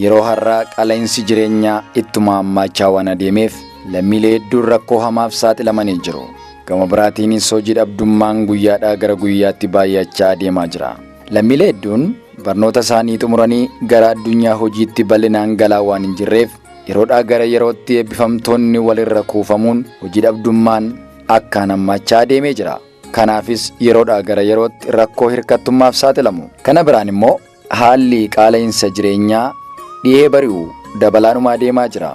Yeroo har'aa qaala'insi jireenyaa ittuma hammaachaa waan adeemeef lammiilee hedduun rakkoo hamaaf saaxilamanii jiru. Gama biraatiinis hojii dhabdummaan guyyaadhaa gara guyyaatti baay'achaa adeemaa jira. Lammiilee hedduun barnoota isaanii xumuranii gara addunyaa hojiitti bal'inaan galaa waan hin jirreef, yeroodhaa gara yerootti eebbifamtoonni walirra kuufamuun hojii dhabdummaan akkaan hammaachaa adeemee jira. Kanaafis yeroodhaa gara yerootti rakkoo hirkattummaaf saaxilamu. Kana biraan immoo haalli qaala'insa jireenyaa dhihee bari'u dabalaanuma adeemaa jira.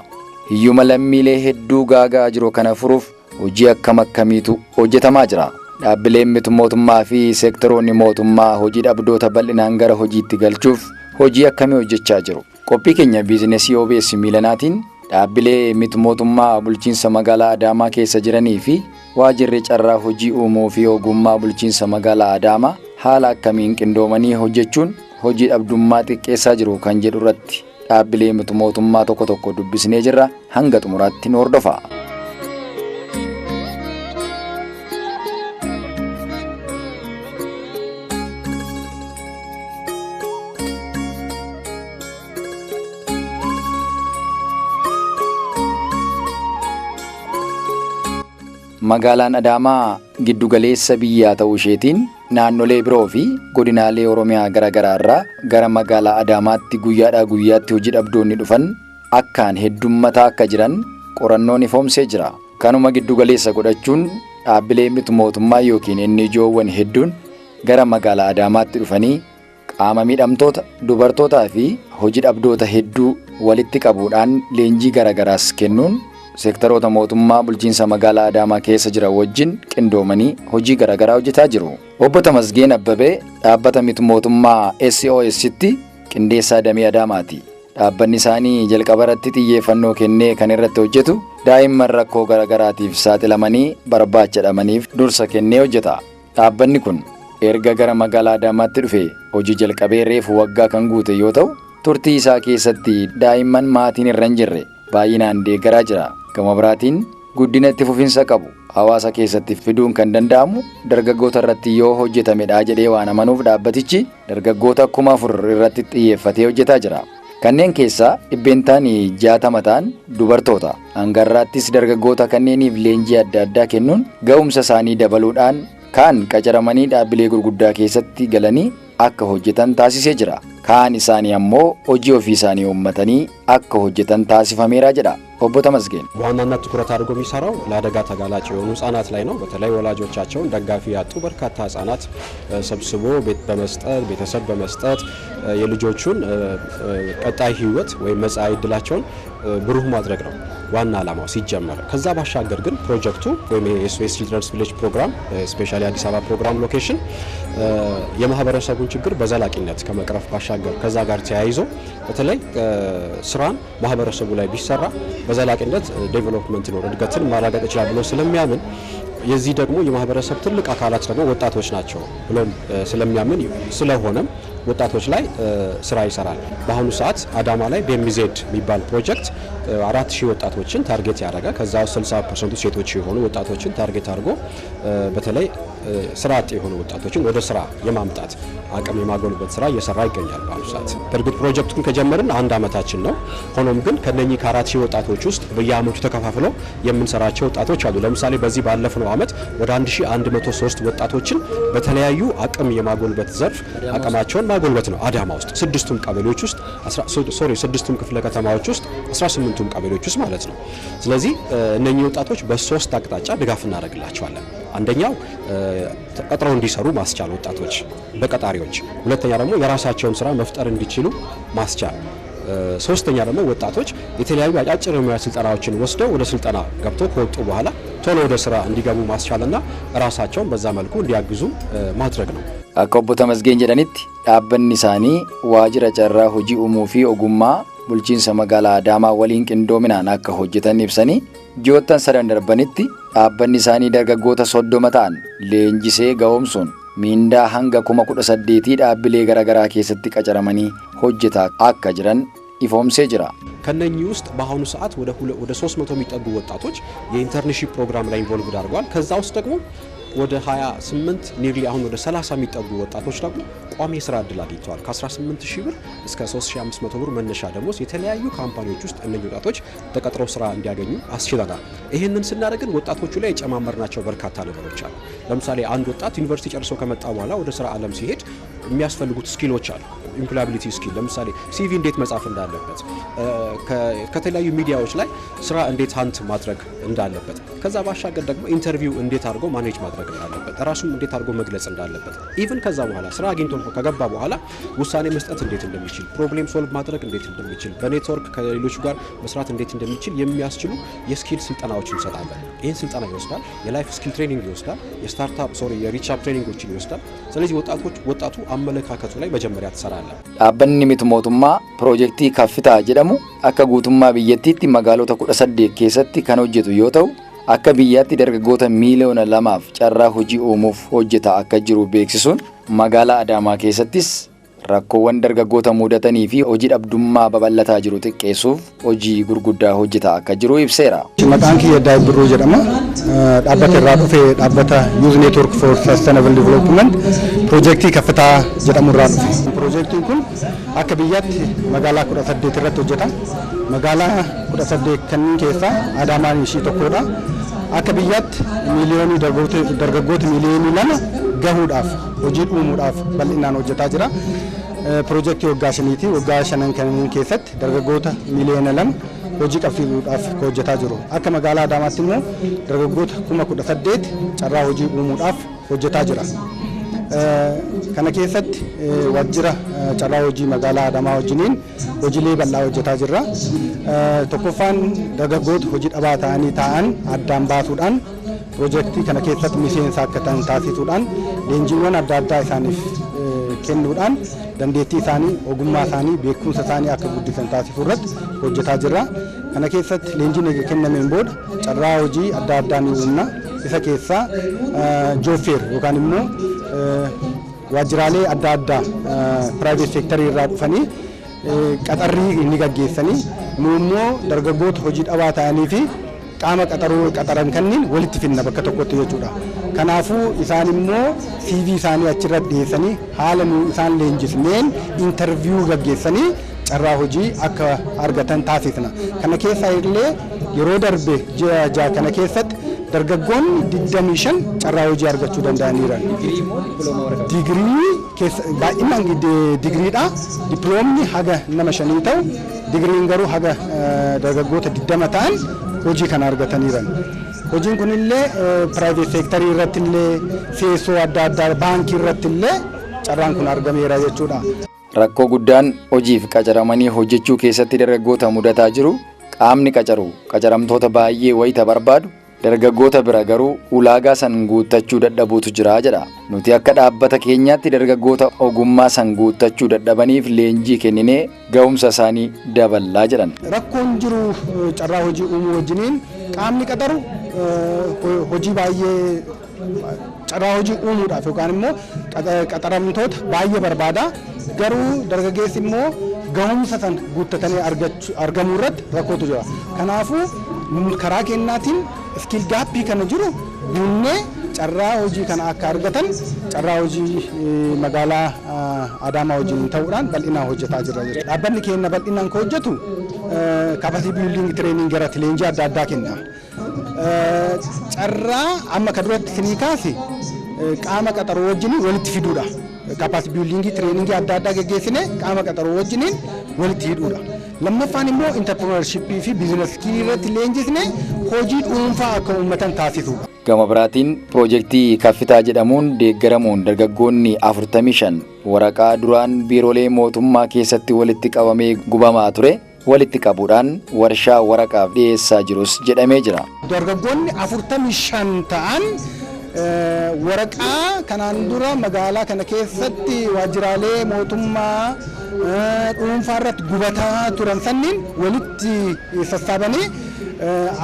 Hiyyuma lammiilee hedduu gaagaa jiru kana furuuf hojii akkam akkamiitu hojjetamaa jira? Dhaabbileen miti mootummaa fi seektaroonni mootummaa hojii dhabdoota bal'inaan gara hojiitti galchuuf hojii akkamii hojjechaa jiru? Qophii keenya biizinesii OBS Miilanaatiin dhaabbilee miti mootummaa bulchiinsa magaalaa Adaamaa keessa jiranii fi waajirri carraa hojii uumuu fi ogummaa bulchiinsa magaalaa Adaamaa haala akkamiin qindoomanii hojjechuun hojii dhabdummaa xiqqeessaa jiru kan jedhu irratti dhaabbilee miti mootummaa tokko tokko dubbisnee jirra. Hanga xumuraatti nu hordofa. Magaalaan Adaamaa giddugaleessa biyyaa ta'uu isheetiin naannolee biroo fi godinaalee Oromiyaa garaa garaa irraa gara magaalaa Adaamaatti guyyaadhaa guyyaatti hojii dhabdoonni dhufan akkaan heddummataa akka jiran qorannoon ifoomsee jira. Kanuma giddugaleessa godhachuun dhaabbilee miti mootummaa yookiin NGO'wwan hedduun gara magaalaa Adaamaatti dhufanii qaama miidhamtoota, dubartootaa fi hojii dhabdoota hedduu walitti qabuudhaan leenjii garaagaraas kennuun seektaroota mootummaa bulchiinsa magaalaa Adaamaa keessa jiran wajjin qindoomanii hojii garaagaraa hojjetaa jiru. Obbo Tamasgeen Abbabee dhaabbata miti mootummaa SOS'tti qindeessaa damee Adaamaati. Dhaabbanni isaanii jalqaba irratti xiyyeeffannoo kennee kan irratti hojjetu daa'imman rakkoo garaagaraatiif saaxilamanii barbaachadhamaniif dursa kennee hojjeta. Dhaabbanni kun erga gara magaalaa Adaamaatti dhufe hojii jalqabee reefu waggaa kan guute yoo ta'u, turtii isaa keessatti daa'imman maatiin irra hin jirre baay'inaan deeggaraa jira. Gama biraatiin guddina itti fufinsa qabu hawaasa keessatti fiduun kan danda'amu dargaggoota irratti yoo hojjetamedha jedhee waan amanuuf dhaabbatichi dargaggoota 4000 irratti xiyyeeffatee hojjetaa jira. Kanneen keessaa dhibbeentaan 60 ta'an dubartoota. Hanga har'aattis dargaggoota kanneeniif leenjii adda addaa kennuun ga'umsa isaanii dabaluudhaan kaan qacaramanii dhaabbilee gurguddaa keessatti galanii akka hojjetan taasisee jira. Kaan isaanii ammoo hojii ofii isaanii uummatanii akka hojjetan taasifameera jedha obbo Tamasgeen. በዋናነት ትኩረት አድርጎ የሚሰራው ለአደጋ ተጋላጭ የሆኑ ህጻናት ላይ ነው። በተለይ ወላጆቻቸውን ደጋፊ ያጡ በርካታ ህጻናት ሰብስቦ ቤት በመስጠት፣ ቤተሰብ በመስጠት የልጆቹን ቀጣይ ህይወት ወይም መጻኢ ዕድላቸውን ብሩህ ማድረግ ነው ዋና ዓላማው ሲጀመር። ከዛ ባሻገር ግን ፕሮጀክቱ ወይም የ SOS Children's Village ፕሮግራም፣ specially አዲስ አበባ ፕሮግራም location፣ የማህበረሰቡን ችግር በዘላቂነት ከመቅረፍ ባሻገር ከዛ ጋር ተያይዞ በተለይ ስራን ማህበረሰቡ ላይ ቢሰራ በዘላቂነት development ነው እድገትን ማረጋገጥ ይችላል ብሎ ስለሚያምን፣ የዚህ ደግሞ የማህበረሰብ ትልቅ አካላት ደግሞ ወጣቶች ናቸው ብሎም ስለሚያምን፣ ስለሆነም ወጣቶች ላይ ስራ ይሰራል። በአሁኑ ሰዓት አዳማ ላይ BMZ የሚባል ፕሮጀክት 4000 ወጣቶችን target ያደረገ፣ ከዛ 60% ሴቶች የሆኑ ወጣቶችን target አድርጎ በተለይ ስራ አጥ የሆኑ ወጣቶችን ወደ ስራ የማምጣት አቅም የማጎልበት ስራ እየሰራ ይገኛል በአሁኑ ሰዓት። በእርግጥ ፕሮጀክቱን ከጀመርን አንድ አመታችን ነው። ሆኖም ግን ከነኚህ ከ4000 ወጣቶች ውስጥ በየአመቱ ተከፋፍለው የምንሰራቸው ወጣቶች አሉ። ለምሳሌ በዚህ ባለፍነው አመት ወደ 1103 ወጣቶችን በተለያዩ አቅም የማጎልበት ዘርፍ አቅማቸውን ማጎልበት ነው። አዳማ ውስጥ ስድስቱም ቀበሌዎች ውስጥ፣ sorry፣ ስድስቱም ክፍለ ከተማዎች ውስጥ 18ቱም ቀበሌዎች ውስጥ ማለት ነው። ስለዚህ እነኚህ ወጣቶች በሶስት አቅጣጫ ድጋፍ እናደርግላቸዋለን። አንደኛው ተቀጥረው እንዲሰሩ ማስቻል ወጣቶች በቀጣሪዎች፣ ሁለተኛ ደግሞ የራሳቸውን ስራ መፍጠር እንዲችሉ ማስቻል፣ ሶስተኛ ደግሞ ወጣቶች የተለያዩ አጫጭር የሙያ ስልጠናዎችን ወስደው ወደ ስልጠና ገብተው ከወጡ በኋላ ቶሎ ወደ ስራ እንዲገቡ ማስቻልና ራሳቸውን በዛ መልኩ እንዲያግዙ ማድረግ ነው። Akka obbo Tamasgeen jedhanitti, dhaabbanni isaanii waajjira carraa hojii uumuu fi ogummaa bulchiinsa magaalaa Adaamaa waliin qindoominaan akka hojjetan ibsanii, ji'oottan sadan darbanitti dhaabbanni isaanii dargaggoota 30 ta'an leenjisee ga'oomsuun miindaa hanga 18,000 dhaabbilee garaagaraa keessatti qacaramanii hojjetaa akka jiran ifoomsee jira. ከነኚህ ውስጥ በአሁኑ ሰዓት ወደ 300 የሚጠጉ ወጣቶች የ internship ፕሮግራም ላይ involved አድርገዋል። ከዛ ውስጥ ደግሞ ወደ 28 nearly አሁን ወደ 30 የሚጠጉ ወጣቶች ደግሞ ቋሚ የስራ እድል አግኝተዋል። ከ18,000 ብር እስከ 3,500 ብር መነሻ ደሞዝ የተለያዩ company ዎች ውስጥ እነዚህ ወጣቶች ተቀጥረው ስራ እንዲያገኙ አስችለናል። ይህንን ስናደርግ ግን ወጣቶቹ ላይ የጨማመርናቸው በርካታ ነገሮች አሉ። ለምሳሌ አንድ ወጣት ዩኒቨርሲቲ ጨርሶ ከመጣ በኋላ ወደ ስራ ዓለም ሲሄድ የሚያስፈልጉት skill ኦች አሉ። Employability skill፣ ለምሳሌ CV እንዴት መጻፍ እንዳለበት፣ ከተለያዩ ሚዲያዎች ላይ ስራ እንዴት hunt ማድረግ እንዳለበት፣ ከዛ ባሻገር ደግሞ interview እንዴት አድርጎ manage ማድረግ እንዳለበት፣ ራሱም እንዴት አድርጎ መግለጽ እንዳለበት፣ even ከዛ በኋላ ስራ አግኝቶ ከገባ በኋላ ውሳኔ መስጠት እንዴት እንደሚችል፣ problem solve ማድረግ እንዴት እንደሚችል፣ በኔትወርክ ከሌሎቹ ጋር መስራት እንዴት እንደሚችል የሚያስችሉ የ skill ስልጠናዎች እንሰጣለን። ይህን ስልጠና ይወስዳል። የ life skill training ይወስዳል። የ startup sorry የ reach up training ኦችን ይወስዳል። ስለዚህ ወጣቱ አመለካከቱ ላይ መጀመሪያ ትሰራለህ። Dhaabbanni miti mootummaa piroojeektii Kaffitaa jedhamu akka guutummaa biyyattiitti magaalota 18 keessatti kan hojjetu yoo ta'u, akka biyyaatti dargaggoota 2 miiliyoona carraa hojii uumuuf hojjetaa akka jiru beeksisuun, magaalaa Adaamaa keessattis rakkoowwan dargaggoota mudatanii fi hojii dhabdummaa babal'ataa jiru xiqqeessuuf hojii gurguddaa hojjetaa akka jiru ibseera. Maqaan kiyya Daawit Birruu jedhama. Dhaabbata irraa dhufe dhaabbata Youth Network for Sustainable Development piroojeektii Kaffitaa jedhamu irraa dhufe. Piroojeektiin kun akka biyyaatti magaalaa 18 irratti hojjeta. Magaalaa 18 kanneen keessaa Adaamaan ishii tokkodha. Akka biyyaatti dargaggoota 2 miiliyoona gahuudhaaf, hojii uumuudhaaf bal'inaan hojjetaa jira. Piroojeektii waggaa 5ti. Waggaa shanan kanneen keessatti dargaggoota 2 miiliyoona hojii qabsiisuudhaaf hojjetaa jiru. Akka magaalaa Adaamaatti immoo dargaggoota 18,000 carraa hojii uumuudhaaf hojjetaa jira. Kana keessatti waajjira carraa hojii magaalaa Adaamaa wajjiniin hojiilee bal'aa hojjetaa jirra. Tokkoffaan, dargaggoota hojii dhabaa ta'anii taa'an addaan baasuudhaan, piroojeektii kana keessatti miseensa akka ta'an taasisuudhaan, leenjiiwwan adda addaa isaaniif kennuudhaan, dandeettii isaanii, ogummaa isaanii, beekumsa isaanii akka guddisan taasisuu irratti hojjetaa jirra. Kana keessatti leenjiin eega kennameen booda carraa hojii adda addaa ni uumna. Isa keessaa job fair yookaan immoo waajjiraalee adda addaa private sector irraa dhufanii qaxarrii ni gaggeessanii, nu immoo dargaggoota hojii dhabaa ta'anii fi qaama qaxaruu qaxaran kanneen walitti finna bakka tokkotti jechuudha. Kanaafuu isaan immoo CV isaanii achirratti dhiyeessanii, haala nu isaan leenjisneen interview gaggeessanii carraa hojii akka argatan taasisna. Kana keessaa illee yeroo darbe ji'a 6 kana keessatti dargaggoonni 25 carraa hojii argachuu danda'aniiru. Digirii keessa baay'inaan digiriidha. Dipiloomni haga nama shanii ta'u, digiriin garuu haga dargaggoota 20 ta'an hojii kana argataniiran. Hojiin kunillee private sector irratti illee, CSO adda addaa, baankii irratti illee carraan kun argameera jechuudha. Rakkoo guddaan hojiif qacaramanii hojjechuu keessatti dargaggoota mudataa jiru, qaamni qacaru qacaramtoota baay'ee wayita barbaadu, dargaggoota bira garuu ulaagaa san guuttachuu dadhabuutu jira jedha. Nuti akka dhaabbata keenyaatti dargaggoota ogummaa san guuttachuu dadhabaniif leenjii kenninee ga'umsa isaanii daballaa jedhan. Rakkoon jiru carraa hojii uumuu wajjiniin qaamni qaxaru hojii baay'ee, carraa hojii uumuudhaaf yookaan immoo qaxaramtoota baay'ee barbaada. Garuu dargaggeessi immoo ga'umsa san guuttatanii argamuu irratti rakkootu jira. Kanaafuu karaa kennaatiin skill gap kana jiru guunnee carraa hojii kana akka argatan carraa hojii magaalaa Adaamaa wajjin ta'uudhaan bal'inaan hojjetaa jirra jechuudha. Dhaabbanni keenya bal'inaan kan hojjetu capacity building training irratti leenjii adda addaa kenna. Carraa amma ka duratti sinii kaase qaama qaxaruu wajjin walitti fiduudha. Capacity building training adda addaa geggeessine qaama qaxaruu wajjiniin walitti hidhuudha. Lammaffaan immoo entrepreneurship fi business skill irratti leenjisne hojii dhuunfaa akka uummatan taasisuudha. Gama biraatiin piroojeektii Kaffitaa jedhamuun deeggaramuun dargaggoonni 45 waraqaa duraan biiroolee mootummaa keessatti walitti qabamee gubamaa ture walitti qabuudhaan warshaa waraqaaf dhiyeessaa jirus jedhamee jira. Dargaggoonni 45 ta'an waraqaa kanaan dura magaalaa kana keessatti waajjiraalee mootummaa dhuunfaa irratti gubataa turan sanniin walitti sassaabanii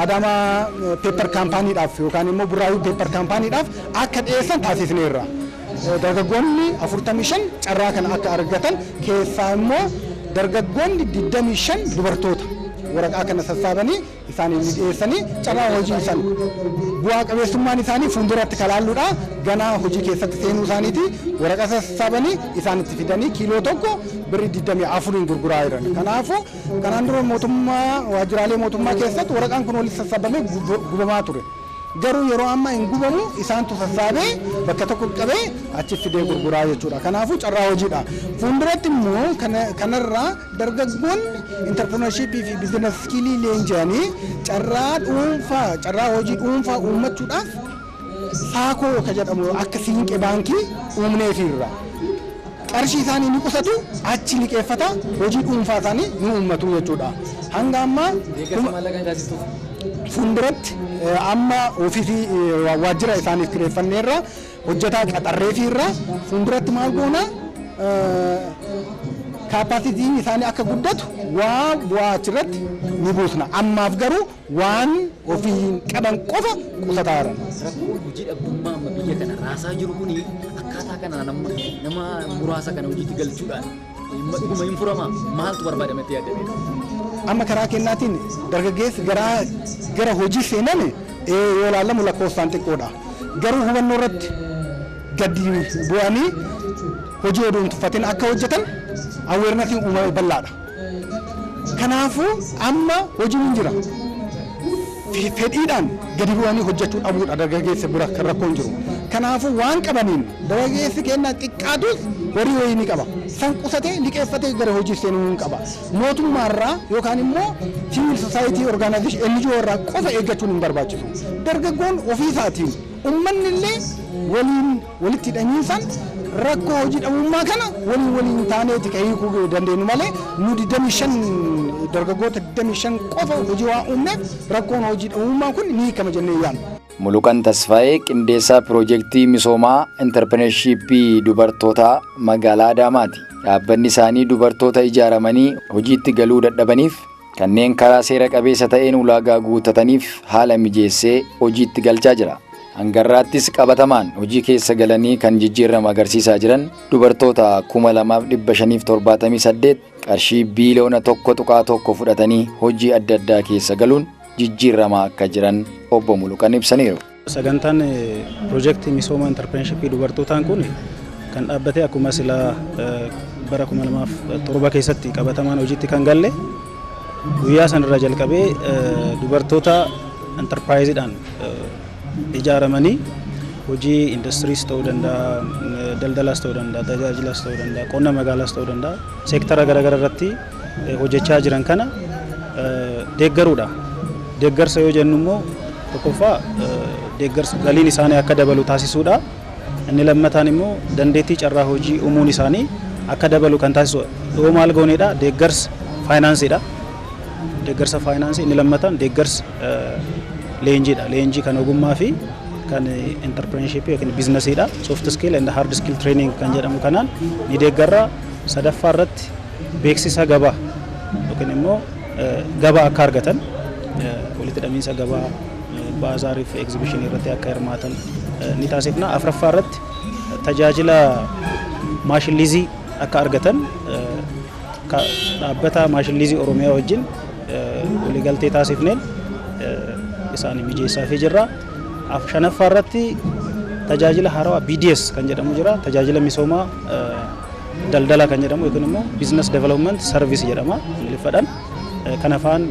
Adaamaa Paper Companydhaaf yookaan immoo Burraayuu Paper Companydhaaf akka dhiyeessan taasisneerra. Dargaggoonni 45 carraa kana akka argatan, keessaa immoo dargaggoonni 25 dubartoota. Waraqaa kana sassaabanii isaanii ni dhiyeessanii carraa hojii isaan bu'aa qabeessummaan isaanii fuulduratti kalaalluudha. Ganaa hojii keessatti seenuu isaaniiti waraqaa sassaabanii isaanitti fidanii kiiloo tokko birrii 24 gurguraa jiran. Kanaafuu kanaan dura mootummaa waajjiraalee mootummaa keessatti waraqaan kun walitti sassaabamee gubamaa ture. Garuu yeroo ammaa hin gubamu, isaantu sassaabee bakka tokko qabee achi fidee gurguraa jechuudha. Kanaafuu carraa hojiidha. Fuulduratti immoo kanarraa dargaggoonni entrepreneurshipii fi business skillii leenji'anii carraa dhuunfaa carraa hojii dhuunfaa uummachuudhaaf SACCO ka jedhamu akka siinqee baankii uumneefiirra. Qarshii isaanii ni qusatu, achi liqeeffata, hojii dhuunfaa isaanii ni uummatu jechuudha. Hanga ammaa fuulduratti amma ofiisii waajjira isaaniif kireeffanneerra, hojjetaa qaxarreefiirra. Fuulduratti maal goona? Capacityn isaanii akka guddatu waa bu'aa achirratti ni buusna. Ammaaf garuu waan ofii qaban qofa qusataa jiran. Rakkoon hojii dhabdummaa amma biyya kana raasaa jiru kuni akkaataa kanaan amma nama muraasa kana hojiitti galchuudhaan dhuguma hin furamaa? Maaltu barbaadametti yaadame? Amma karaa kennaatiin dargaggeessi gara hojii seename yoo ilaalamu lakkoofsaan xiqqoodha. Garuu hubannoo irratti gadi bu'anii hojii oduu hin tuffatin akka hojjetan awarenessiin uumame bal'aadha. Kanaafuu amma hojiin hin jira. Fedhiidhaan gadi bu'anii hojjechuu dhabuudha dargaggeessa bira kan rakkoon jiru. Kanaafuu waan qabaniin dargaggeessi kennaa xiqqaatus horii wayii ni qaba. San qusatee liqeeffatee gara hojii seenuu ni qaba. Mootummaarraa yookaan immoo civil society organization NGO irraa qofa eeggachuun hin barbaachisu. Dargaggoon ofii isaatiin, uummanni illee waliin walitti hidhamiinsaan rakkoo hojii dhabummaa kana waliin waliin taaneeti kan hiikuu dandeenyu malee nu 25 dargaggoota 25 qofa hojii waa uumneef rakkoon hojii dhabummaa kun ni hiikama jennee yaadna. Muluqan Tasfaayee qindeessaa piroojeektii misoomaa entrepreneurshipii dubartootaa magaalaa Adaamaati. Dhaabbanni isaanii dubartoota ijaaramanii hojiitti galuu dadhabaniif, kanneen karaa seera qabeessa ta'een ulaagaa guuttataniif haala mijeessee hojiitti galchaa jira. Hangarraattis qabatamaan hojii keessa galanii kan jijjiirama agarsiisaa jiran dubartoota 2578 qarshii biiliyoona 1.1 fudhatanii hojii adda addaa keessa galuun jijjiiramaa akka jiran obbo Muluqan ibsaniiru. Sagantaan piroojeektii misooma entrepreneurshipii dubartootaan kun kan dhaabbate akkuma silaa bara 2007 keessatti qabatamaan hojiitti kan galle. Guyyaa sanarraa jalqabee dubartoota enterpiraayiziidhaan ijaaramanii hojii indastiriis ta'uu danda'a, daldalaas ta'uu danda'a, tajaajilaas ta'uu danda'a, qonna magaalaas ta'uu danda'a, seektara garaagaraa irratti hojjechaa jiran kana deeggaruudha. Deeggarsa yoo jennu immoo tokkoffaa deeggarsa galiin isaanii akka dabalu taasisuudha. Inni lammataan immoo dandeettii carraa hojii uumuun isaanii akka dabalu kan taasisudha. Yoo maal gooneedha? Deeggarsa faayinaansiidha. Deeggarsa faayinaansii, inni lammataan deeggarsa leenjiidha. Leenjii kan ogummaa fi kan entrepreneurship yookiin biizinasiidha. Soft skill and hard skill training kan jedhamu kanaan ni deeggarra. Sadaffaa irratti beeksisa gabaa yookiin immoo gabaa akka argatan, walitti hidhamiinsa gabaa baazaarii fi egzibishinii irratti akka hirmaatan ni taasifna. Afuraffaa irratti tajaajila machine leasii akka argatan dhaabbata machine leasii Oromiyaa wajjin waliigaltee taasifneen isaan mijeessaafii jirra. Shanaffaa irratti tajaajila haarawaa BDS kan jedhamu jira. Tajaajila misoomaa daldala kan jedhamu yookiin immoo Business Development Service jedhama Ingiliffaadhaan. Kan afaan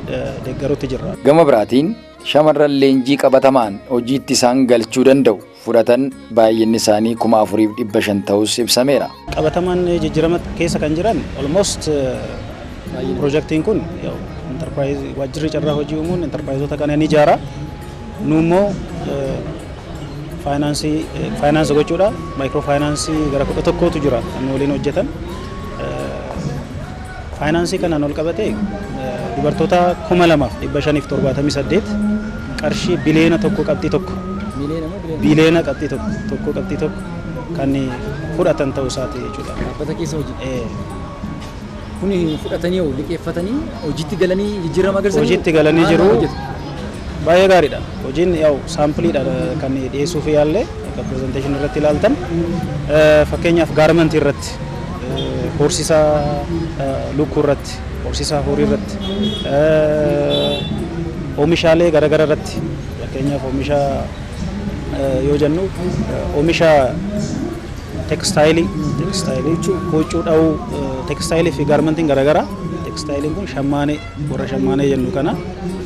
deeggaruutti jirra. Gama biraatiin shamarran leenjii qabatamaan hojiitti isaan galchuu danda'u fudhatan baay'inni isaanii 4500 ta'us ibsameera. Qabatamaan jijjiirama keessa kan jiran almost piroojeektiin kun waajjirri carraa hojii uumuun enterpiraayizoota kana ni ijaara. Nu immoo faayinaansii faayinaansi gochuudha. Maayikiroo faayinaansii gara 11tu jira kan waliin hojjetan. Faayinaansii kanaan ol qabatee dubartoota 2578 qarshii biliyoona 1.1 biliyoona qabxii tokko 1.1 kan fudhatan ta'uu isaati jechuudha. Dhaabbata keessa hojii. Kuni fudhatanii hoo liqeeffatanii hojiitti galanii jijjiirama agarsiisanii? Hojiitti galanii jiru. Baay'ee gaariidha. Hojiin yaa'u saampiliidha kan dhiyeessuuf yaalle akka presentation irratti ilaaltan. Fakkeenyaaf garmentii irratti, horsiisa lukkuu irratti, horsiisa horsiisa horii irratti, oomishaalee garaagaraa irratti, fakkeenyaaf oomisha yoo jennu oomisha teekstaayilii huccuu dha'uu, teekstaayilii fi gaarmentiin garaagaraa. Teekstaayiliin kun shammaanee, warra shammaanee jennu kana,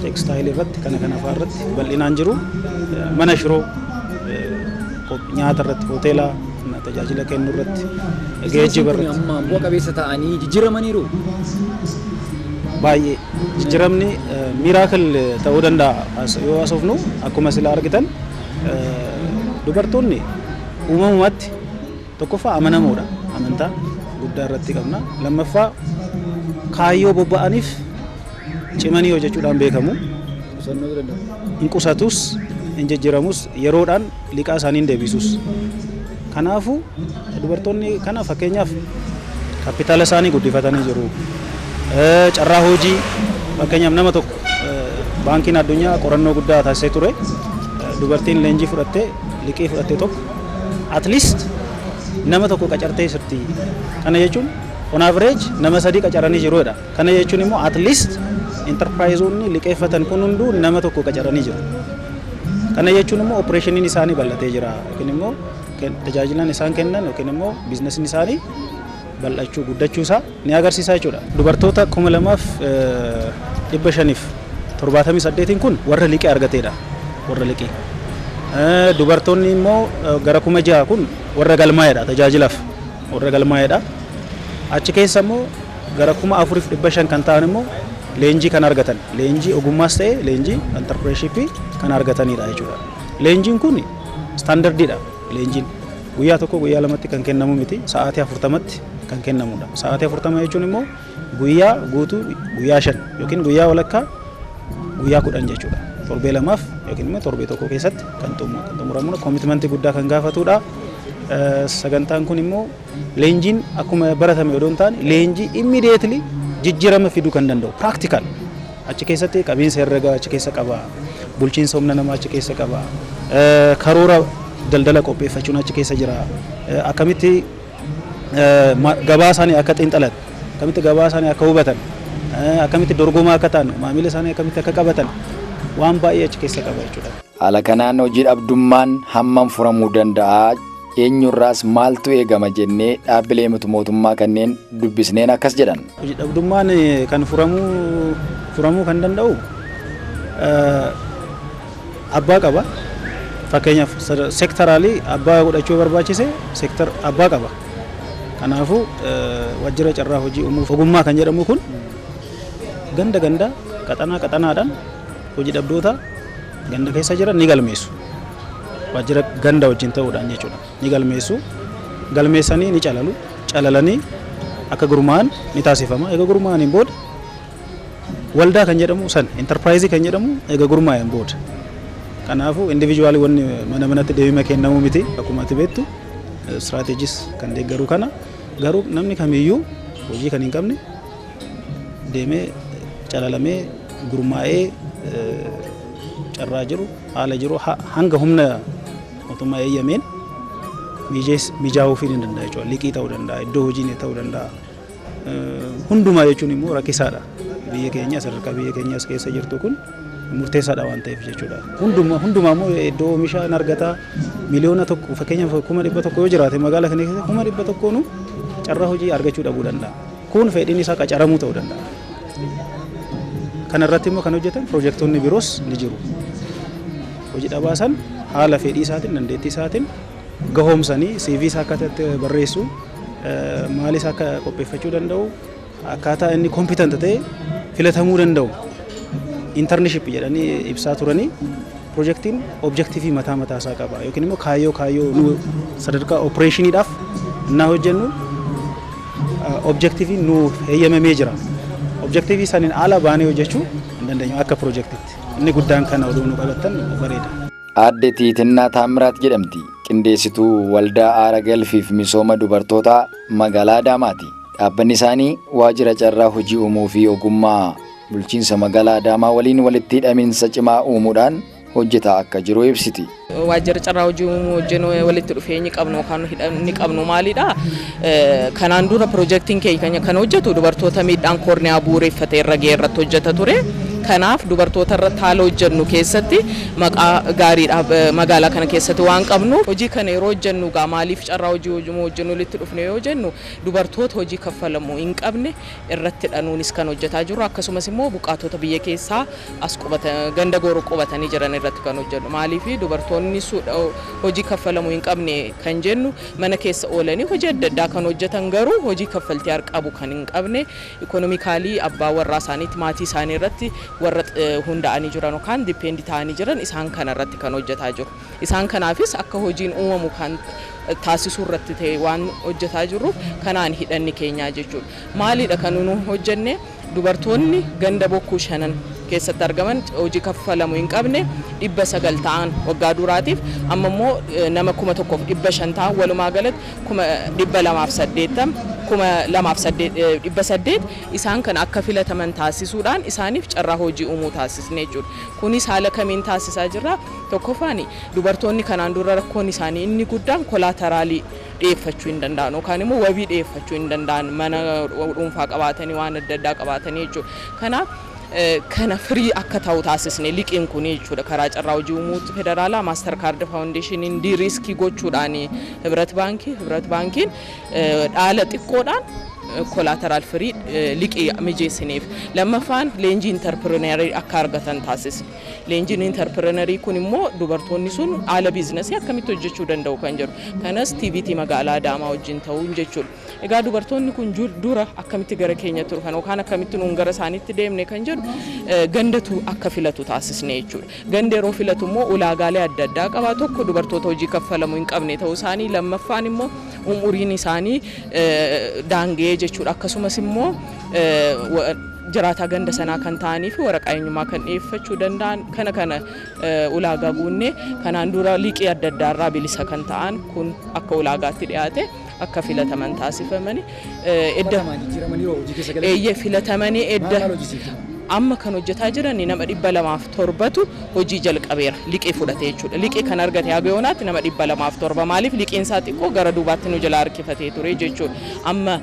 teekstaayilii irratti kana kana fa'aa irratti bal'inaan jiru. Mana shiroo, nyaata irratti, hoteela tajaajila kennuu irratti, geejjiba irratti. Amma bu'a qabeessa ta'anii jijjiiramaniiru. Baay'ee jijjiiramni miracle ta'uu danda'a yoo haasofnu. Akkuma sila argitan, dubartoonni uumamumatti tokkoffaa amanamoodha, amantaa guddaa irratti qabna. Lammaffaa, kaayyoo bobba'aniif cimanii hojjechuudhaan beekamu. Hin qusatus, hin jijjiiramus, yeroodhaan liqaa isaanii hin deebisus. Kanaafuu dubartoonni kana fakkeenyaaf kaapitaala isaanii guddifatanii jiru. Carraa hojii, fakkeenyaaf nama tokko, Baankiin Addunyaa qorannoo guddaa taasisee ture. Dubartiin leenjii fudhattee liqii fudhattee tokko at least nama tokko qacartee jirti. Kana jechuun on average nama sadii qacaranii jiruudha. Kana jechuun immoo at least enterprise-oonni liqeeffatan kun hunduu nama tokko qacaranii jiru. Kana jechuun immoo operation-iin isaanii bal'atee jira yookiin immoo tajaajilan isaan kennan yookiin immoo business-iin isaanii bal'achuu, guddachuu isaa ni agarsiisa jechuudha. Dubartoota 2578n kun warra liqii argateedha. Warra liqii. Dubartoonni immoo gara 6000 kun warra galmaa'eedha, tajaajilaaf warra galmaa'eedha. Achi keessa immoo gara 4500 kan ta'an immoo leenjii kan argatan, leenjii ogummaas ta'e leenjii entrepreneurship-ii kan argatanidha jechuudha. Leenjiin kun standard-iidha. Leenjiin guyyaa tokko, guyyaa lamatti kan kennamu miti, sa'aatii 40tti kan kennamudha. Sa'aatii 40 jechuun immoo guyyaa guutuu, guyyaa 5 yookiin guyyaa walakkaa, guyyaa 10 jechuudha. Torbee lamaaf yookiin immoo torbee tokko keessatti kan xumuramudha. Commitment-ii guddaa kan gaafatudha. Sagantaan kun immoo leenjiin akkuma baratame odoo hin taane, leenjii immediately jijjiirama fiduu kan danda'u, practical. Achi keessatti qabiinsa herregaa achi keessa qaba. Bulchiinsa humna namaa achi keessa qaba. Karoora daldala qopheeffachuun achi keessa jira. Akkamitti gabaa isaanii akka xiinxalan, akkamitti gabaa isaanii akka hubatan, akkamitti dorgomaa akka ta'an, maamila isaanii akkamitti akka qabatan, waan baay'ee achi keessa qaba jechuudha. Haala kanaan hojii dhabdummaan hammam furamuu danda'a? Eenyurraas maaltu eegama jennee dhaabbilee miti mootummaa kanneen dubbisneen akkas jedhan. Hojii dhabdummaan kan furamuu kan danda'u abbaa qaba. Fakkeenyaaf sectoral-ii abbaa godhachuu barbaachise, sector abbaa qaba. Kanaafuu waajjira carraa hojii uumuuf ogummaa kan jedhamu kun ganda ganda, qaxanaa qaxanaadhaan hojii dhabdoota ganda keessa jiran ni galmeessu. Waajjira ganda wajjin ta'uudhaan jechuudha. Ni galmeessu. Galmeessanii ni calalu. Calalanii akka gurmaa'an ni taasifama. Egaa gurmaa'aniin booda waldaa kan jedhamu san, enterprise-ii kan jedhamu egaa gurmaa'een booda. Kanaafuu individual-ii wanni mana manatti deemee kennamuu miti, akkuma ati beektu strategy-s kan deeggaru kana. Garuu namni kamiyyuu hojii kan hin qabne deemee calalamee gurmaa'ee carraa jiru, haala jiru, hanga humna mootummaa eeyyameen mijaa'uufii ni danda'a jechuudha. Liqii ta'uu danda'a, iddoo hojii ta'uu danda'a. Hundumaa jechuun immoo rakkisaadha. Biyya keenya, sadarkaa biyya keenyaas keessa jirtu kun murteessaadha waan ta'eef jechuudha. Hundumaa immoo iddoo oomisha hin argataa, 1,000,000, fakkeenyaaf 100,000 yoo jiraate, magaalaa kana keessa 100,000nuu carraa hojii argachuu dhabuu danda'a. Kun fedhiin isaa qacaramuu ta'uu danda'a. Kana irratti immoo kan hojjetan piroojektonni biroos ni jiru. Hojii dhabaa san haala fedhii isaatiin, dandeettii isaatiin gahoomsanii, CV isaa akka barreessu, maal isaa akka qopheeffachuu danda'u, akkaataa inni competent ta'e filatamuu danda'u. Internship jedhanii ibsaa turanii, piroojeektiin objective-ii mataa mataa isaa qaba yookiin immoo kaayyoo nu sadarkaa operation-iidhaaf innaa hojjennu objective-ii nu heeyyamamee jira. Objective-ii saniin ala baanee hojjechuu hin dandeenyu akka piroojeektiitti. Inni guddaan kana oduu nu qabattan bareeda. Aadde Tiitinnaa Taamiraat jedhamti. Qindeessituu Waldaa Aara Galfiif Misooma Dubartootaa magaalaa Adaamaati. Dhaabbanni isaanii waajjira carraa hojii uumuu fi ogummaa bulchiinsa magaalaa Adaamaa waliin walitti hidhaminsa cimaa uumuudhaan hojjetaa akka jiru ibsiti. Waajjira carraa hojii uumuu wajjin walitti dhufeenyi qabnu yookaan hidhamni qabnu maalidha? Kanaan dura piroojeektiin keenya kan hojjetu dubartoota miidhaan koorniyaa bu'uureffate irra ga'e irratti hojjeta ture. Kanaaf dubartoota irratti haala hojjennu keessatti maqaa gaariidhaaf magaalaa kana keessatti waan qabnu hojii kana yeroo hojjennu gaa maaliif carraa hojii uumuu wajjin walitti dhufne yoo jennu, dubartoota hojii kaffalamuu hin qabne irratti dhanuunis kan hojjetaa jiru, akkasumas immoo buqqaatota biyya keessaa as qubatan, ganda gooroo qubatanii jiran irratti kan hojjennu. Maaliif dubartoonni hojii kaffalamuu hin qabne kan jennu, mana keessa oolanii hojii adda addaa kan hojjetan garuu hojii kaffaltii qabu kan hin qabne, economically abbaa warraa isaaniitti, maatii isaanii irratti warra hundaa'anii jiran yookaan depend ta'anii jiran, isaan kana irratti kan hojjetaa jiru. Isaan kanaafis akka hojiin uumamu kan taasisuu irratti ta'e waan hojjetaa jirruuf kanaan hidhanni keenyaa jechuudha. Maalidha kan nu hojjenne? Dubartoonni ganda Bokkuu Shanan keessatti argaman hojii kaffalamu hin qabne 900 ta'an waggaa duraatiif, amma immoo nama 1500 ta'an, walumaa galatti 280,000, 2800, isaan kana akka filataman taasisuudhaan isaaniif carraa hojii uumuu taasisne jechuudha. Kunis haala kamiin taasisaa jirra? Tokkoffaan, dubartoonni kanaan dura rakkoon isaanii inni guddaan collateral dhiyeeffachuu hin danda'an yookaan immoo wabii dhiyeeffachuu hin danda'an, mana dhuunfaa qabaatanii, waan adda addaa qabaatanii jechuudha. Kanaaf kana free akka ta'u taasisne liqiin kun jechuudha. Karaa carraa hojii uumuu federaalaa Mastercard Foundationiin de-risk gochuudhaan Hibrat Baankiin dhaala xiqqoodhaan collateral free liqii mijeessineef. Lammaffaan, leenjii entrepreneur akka argatan taasisne. Leenjiin entrepreneur kun immoo dubartoonni sun haala business akkamitti hojjechuu danda'u kan jedhu, kanas TVET magaalaa Adaamaa wajjin ta'uun jechuudha. Egaa dubartoonni kun dura akkamitti gara keenyatti dhufan yookaan akkamitti nuun gara isaaniitti deemne kan jedhu, gandatu akka filatu taasisne jechuudha. Ganda yeroo filatu immoo ulaagaalee adda addaa qaba. Tokko, dubartoota hojii kaffalamu hin qabne ta'uu isaanii, lammaffaan immoo umuriin isaanii daanga'ee jechuudha. Akkasumas immoo jiraataa ganda sanaa kan ta'anii fi waraqaa eenyummaa kan dhiyeeffachuu danda'an, kana ulaagaa guunnee, kanaan dura liqii adda addaarraa bilisa kan ta'an kun akka ulaagaatti dhiyaate akka filataman taasifamani. Eeyyee, filatamanii edda amma kan hojjetaa jiran nama 207tu hojii jalqabeera liqii fudhate jechuudha. Liqii kan argate haga yoonaatti nama 207. Maaliif? Liqiin isaa xiqqoo gara duubaatti nu jala harkifatee ture jechuudha. Amma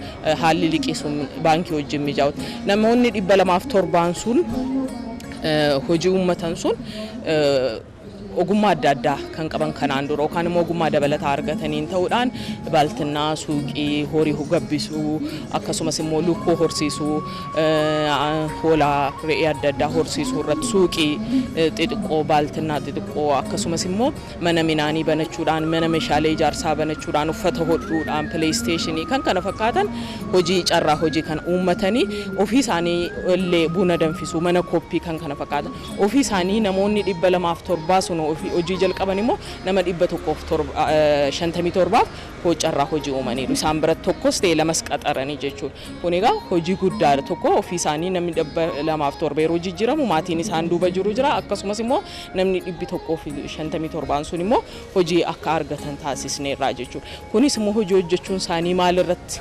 haalli liqii sun baankii wajjin mijaa'utti. Namoonni 207n sun hojii uummatan sun ogummaa adda addaa kan qaban kanaan dura yookaan immoo ogummaa dabalataa argataniin ta'uudhaan baaltinnaa, suuqii, horii gabbisuu, akkasumas immoo lukkuu horsiisuu, hoolaa, re'ee adda addaa horsiisuu irratti, suuqii xixiqqoo, baaltinnaa xixiqqoo, akkasumas immoo mana minaanii banachuudhaan, mana meeshaalee ijaarsaa banachuudhaan, uffata hodhuudhaan, PlayStation kan kana fakkaatan hojii carraa hojii kan uummatanii, ofii isaanii illee buna danfisuu, mana kooppii kan kana fakkaatan, ofii isaanii namoonni 207 sun hojii jalqaban immoo nama 157f carraa hojii uumaniiru. Isaan biratti tokkos ta'e lamas qaxaranii jechuudha. Kun egaa hojii guddaadha. Tokko, ofii isaanii namni 207 yeroo jijjiiramu maatiin isaan duuba jiru jira. Akkasumas immoo namni 157n sun immoo hojii akka argatan taasisneerra jechuudha. Kunis immoo hojii hojjechuun isaanii maal irratti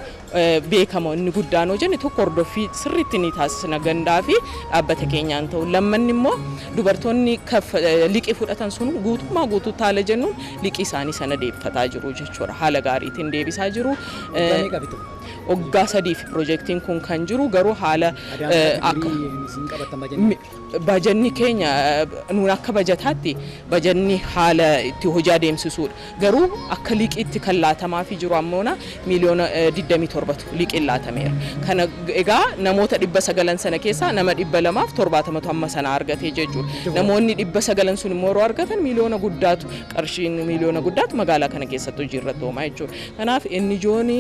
beekama inni guddaan hoo jenne, tokko, hordoffii sirriitti ni taasisna gandaa fi dhaabbata keenyaan ta'u. Lammanni immoo dubartoonni liqii fudhatan sun guutummaa guutuutti haala jennuun liqii isaanii sana deebfataa jiru jechuudha. Haala gaariitiin deebisaa jiru. Waggaa 3f piroojeektiin kun kan jiru, garuu haala akka bajanni keenya nuun akka bajataatti bajanni haala itti hojii adeemsisuudha. Garuu akka liqiitti kan laatamaafii jiru ammoona miiliyoona 27tu liqiin laatameera. Kana egaa namoota 900 sana keessaa nama 270tu amma sana argate jechuudha. Namoonni 900 sun immoo yeroo argatan miiliyoona guddaatu, qarshiin miiliyoona guddaatu magaalaa kana keessatti hojii irratti oomaa jechuudha. Kanaaf inni ijoon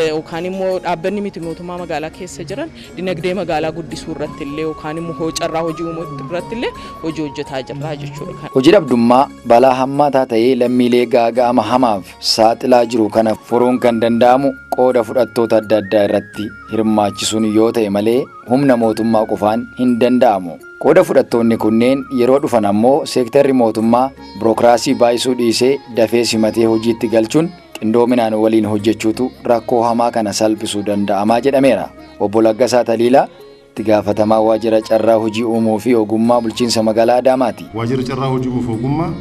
yookaan immoo dhaabbanni miti mootummaa magaalaa keessa jiran dinagdee magaalaa guddisuu irratti illee yookaan immoo carraa hojii uumuu irratti illee hojii hojjetaa jirra jechuudha. Hojii dhabdummaa balaa hammaataa ta'ee lammiilee gaaga'ama hamaaf saaxilaa jiru kana furuun kan danda'amu qooda fudhattoota adda addaa irratti hirmaachisuun yoo ta'e malee humna mootummaa qofaan hin danda'amu. Qooda fudhattoonni kunneen yeroo dhufan ammoo seektarri mootummaa birookiraasii baay'isuu dhiisee dafee simatee hojiitti galchuun qindoominaan waliin hojjechuutu rakkoo hamaa kana salphisuu danda'amaa jedhameera. Obbo Laggasaa Taliilaa Itti gaafatamaa waajjira carraa hojii uumuu fi ogummaa bulchiinsa magaalaa Adaamaati. Waajjira carraa hojii uumuu fi ogummaa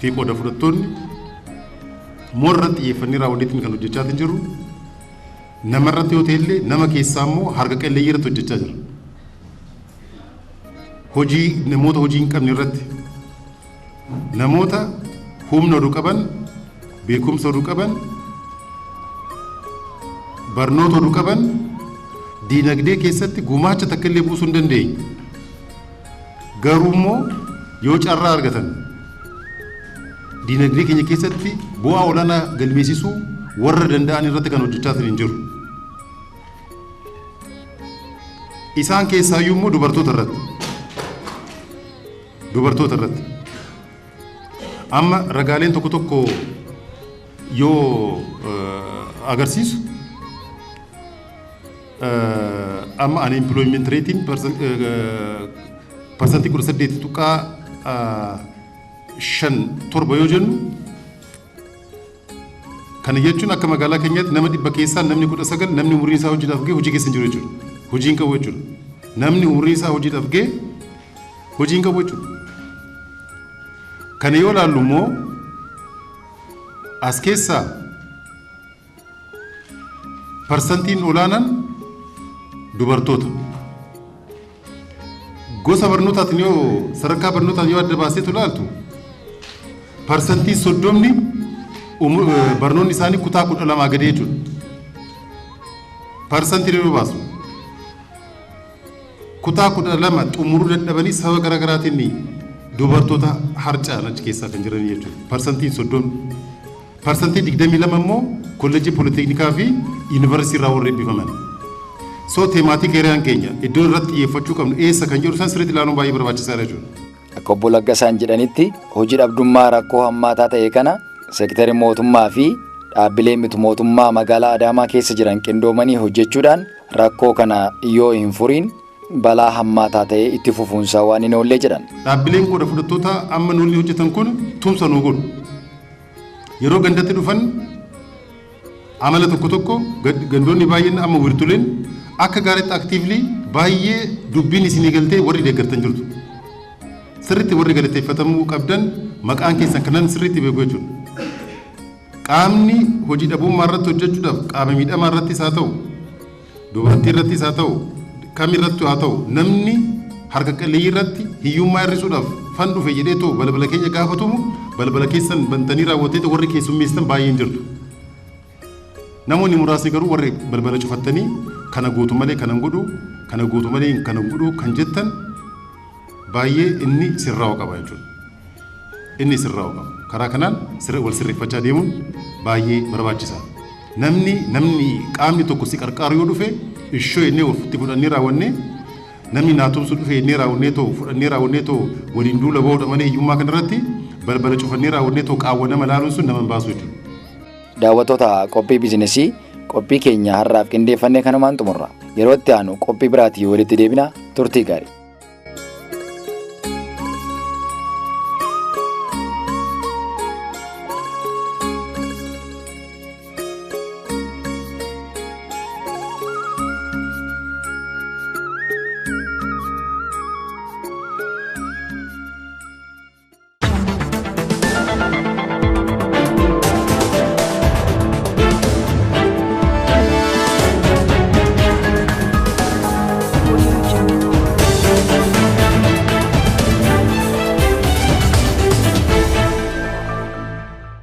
fi qooda fudhattoonni moorra xiyyeeffannee raawwanneetiin kan hojjechaa jiru. Namarratti yoo ta'e illee nama keessaa immoo harka qalleeyyii irratti hojjechaa jira. Hojii namoota hojii hin qabne irratti, namoota humna oduu qaban, beekumsa oduu qaban, barnoota oduu qaban, diinagdee keessatti gumaacha takka illee buusuu hin dandeenye. Garuu immoo yoo carraa argatan diinagdee keenya keessatti bu'aa olaanaa galmeessisuu warra danda'an irratti kan hojjechaa hin jiru. Isaan keessaayyuu immoo dubartoota irratti. Dubartoota irratti. Amma ragaaleen tokko tokko yoo agarsiisu, amma unemployment ratein 18.57% yoo jennu, kana jechuun akka magaalaa keenyaatti nama 100 keessaa namni 19 namni umriin isaa hojiidhaaf ga'e hojii keessa hin jiru jechuudha. Hojii hin qabu jechuudha. Namni umriin isaa hojiidhaaf ga'e hojii hin qabu jechuudha. Kana yoo ilaallu immoo as keessaa parsantiin olaanaan dubartoota. Gosa barnootaatiin yoo, sadarkaa barnootaatiin yoo adda baaseetu ilaaltu, 30% barnoonni isaanii kutaa 12 gadi jechuudha. Parsantiin yoo baasu kutaa 12 xumuruu dadhabanii sababa garaa garaatiin dubartoota harca'an achi keessaa kan jiran jechuudha. 30%. 22% immoo kolleejjii pooliteknikaa fi yuunivarsiitii irraa warra eebbifaman. So thematic areaan keenya iddoo irratti xiyyeeffachuu qabnu eessa kan jedhu san sirriitti ilaaluun baay'ee barbaachisaadha jechuudha. Akka obbo Laggasaan jedhanitti, hojii dhabdummaa rakkoo hammaataa ta'e kana seektarii mootummaa fi dhaabbilee miti mootummaa magaalaa Adaamaa keessa jiran qindoomanii hojjechuudhaan rakkoo kana yoo hin furiin balaa hammaataa ta'e itti fufuunsaa waan hin oollee jedhan. Dhaabbileen qooda fudhattoota amma nuti hojjetan kun tumsa nuu godhu. Yeroo gandatti dhufan amala tokko tokko gandoonni baay'een amma wiirtuleen akka gaariitti actively baay'ee dubbiin isinii galtee warri deeggartan jirtu. Sirriitti warri galateeffatamuu qabdan maqaan keessan kanan sirriitti beeku jechuudha. Qaamni hojii dhabummaa irratti hojjechuudhaaf qaama miidhamaa irrattis haa ta'u, dubartii irrattis haa ta'u, kam irratti haa ta'u, namni harka qalleeyyii irratti hiyyummaa hir'isuudhaaf fan dhufe jedhee too balbala keenya gaafatamu, balbala keessan bantanii raawwatee warri keessummeessitan baay'een jirtu. Namoonni muraasni garuu warri balbala cufattanii kana gootu malee kana godhu, kana gootu malee kana godhu kan jettan baay'ee inni sirraa'u qaba jechuudha. Inni sirraa'u qaba. Karaa kanaan wal sirreeffachaa deemuun baay'ee barbaachisaadha. Namni qaamni tokko si qarqaaru yoo dhufe ishoo inni ofitti fudhannee raawwannee, namni naa tumsu dhufe inni raawwannee too fudhannee raawwannee too waliin duula ba'uudha malee, hiyyummaa kanarratti balbala cufannee raawwannee too qaawwa nama laaluun sun nama hin baasu jechuudha. Daawwattoota qophii biizinesii, qophii keenya har'aaf qindeeffannee kanumaan xumurra. Yeroo itti aanu qophii biraatii walitti deebina, turtii gaarii.